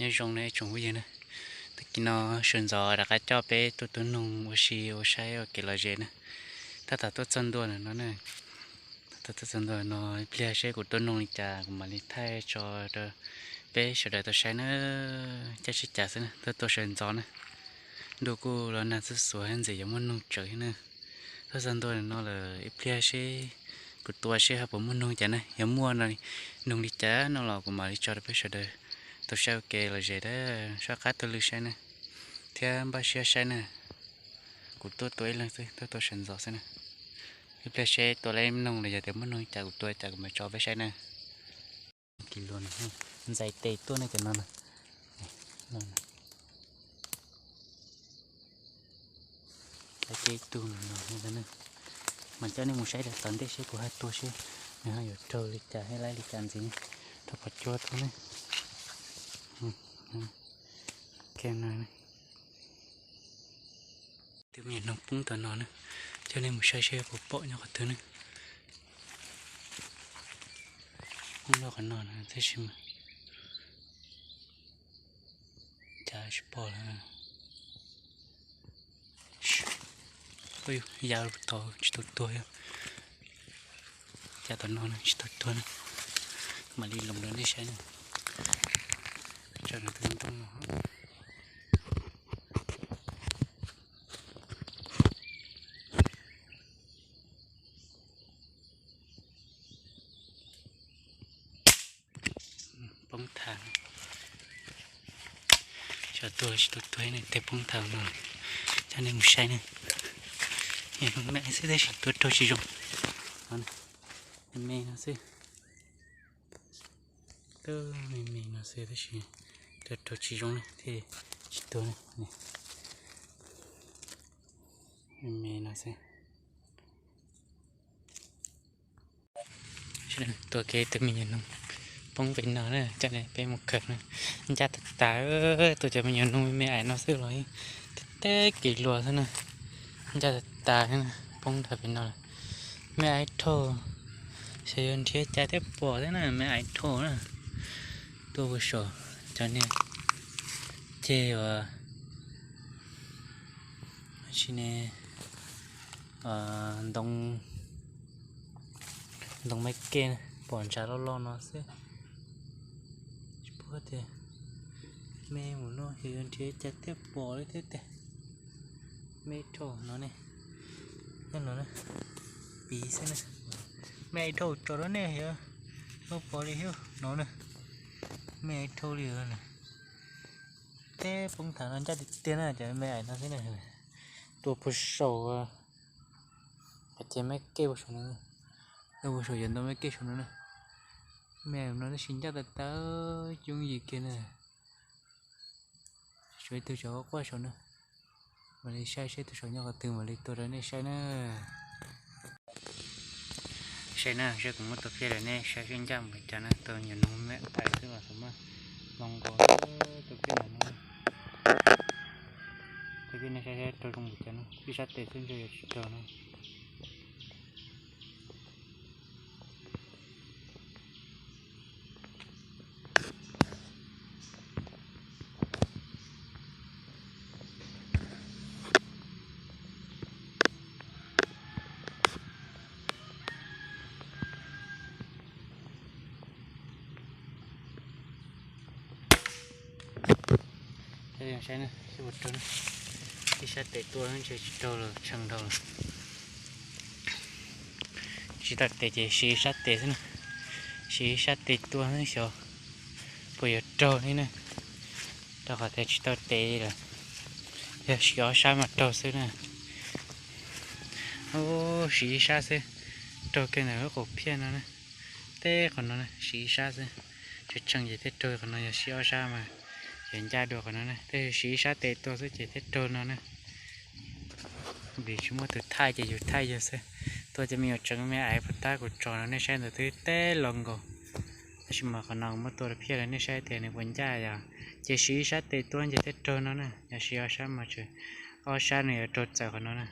Nyob zoo na ib tsoom phooj ywg na, tag kis no sawv ntxov rov qab coj peb tuaj tua noog ua si ua saib ua kev lom zem na. Tab tom tuaj txog ntua no na, tab tom tuaj txog ntua no, ib pliag seb kuv tua noog li cas kuv mam li thaij tso rau peb sawv daws tau saib na. Caij tsheb cav xwb na, tuaj tua sawv ntxov na. Ntuj kuj los nag txhua xuav thiab ntxim yuav muaj noog tsawv thiab na. Tuaj txog ntua no lawm, ib pliag seb kuv tua seb ho puas muaj noog cas na. Yog muaj noog li cas no los kuv mam li tso rau peb sawv daws tau saib ua kev lom zem na, soj qab taug lw saib na, thiab npaj siab saib na. Kuv tuaj tua ib leeg xwb, tuaj tua sawv ntxov xwb na. Ib pliag seb tua lawm noog los yog tias muaj noog cas kuv tua cas kuv mam tso peb saib na. Ntxais tes tuaj ne cov no na. Lawv ib tug no, mas coj nej mus saib rau tom ntej seb kuv hais tua seb nws ho yuav raug li cas thiab laib li cas ntxiv. Rau qhov cua tuaj ne. Tus me nyuam noog poob tom no na, coj nej mus saib seb puas pom nyob qhov twg na. Poob nyob qhov no na tab sis mas cas tsis pom lawm. Ya tau tsis tau tuag, cas tom no tsis tau tuag na. Mam li loos rau nej saib na. Tso rau tus ntoo no. Poob thaum, xyov tuag tsis tuag tuag ne, tej poob thaum no, coj nej mus saib ne. Me me xwb tab sis tuag raug tsis zoo. Me me no xwb, me me no xwb tab sis tuag raug tsis zoo na thiaj tsis tuag na. Me me no xwb. Tua kiag tus me nyuam noog poob pem no na, coj peb mus khaws na. Ncaj tas tas, tua cov me nyuam noog me me ais no xwb los teb teb kis luas xwb na. Ncaj tas tas, poob ntawm pem no lawm. Me ais dhau, xyov yuav nrhiav cas thiaj pom thiab na, me ais dhau na. Tuaj puag saum cov niag ceg uas tsis ne, ntoo, ntoo me kej pom ntshav loj loj no xwb. Tsis paub tias me mus no xyov yuav nrhiav cas thiaj pom li thiab tiag. Me dhau no ne, nyob no na, piv xwb na. Me ais dhau tso rau nej xyov pom li thiab no na. Me ais dhau li na. Teb poob thaum no ncaj tiag tiag na, cov me ais no xwb na. Tua puag saum qhov ceg me kej puag saum no, tua puag saum cov ntoo me kej saum no na. Me ais no tab sis ncaj tas tas, coob yim kiag na. Tshuav ib tug tseem quaj quaj saum no. Mam li saib seb tus saum nyob qhov twg mam li tua rau nej saib na. Saib na, seb kuv muab tua phiaj rau nej saib seb ncaj mus li cas na, tua me nyuam noog me ais xwb los xav mas zoo nkaus tua phiaj no. Tua phiaj nej saib seb raug zoo li cas na, ib sab tes xwb ntshe yuav tsis raug na. Saib na, seb puas raug na. Ib sab tes tua ntshe tsis raug los tshee dhau lawm. Tsis tau tes ces siv ib sab tes xwb na. Siv ib sab tes tua xwb xyov puas yuav raug li na. Rau qhov tias tsis tau tes li lawm, yog siv ob sab mas raug xwb na. Ub, siv ib sab xwb, raug kiag ntawm lub qaum phiaj no na. Teb qhov no na, siv ib sab xwb, tshee tshee ces thiaj raug qhov no, yog siv ob sab mas yuav ncaj dua qhov no na. Tab sis siv ib sab tes tua xwb ces thiaj raug no na. Vim tsis muaj tus thaij ces yus thaij yus xwb. Tua cov me nyuam tseev me ais puag ta kuv tso rau nej saib ntawd twb teb los nkaus. Tab sis mas qhov no kuv muab tua rau phiaj rau nej saib tias nws puas ncaj yom. Ces siv ib sab tes tua ces thiaj raug no na, yog siv ob sab mas tseem, ob sab nws yuav raug txawv qhov no na.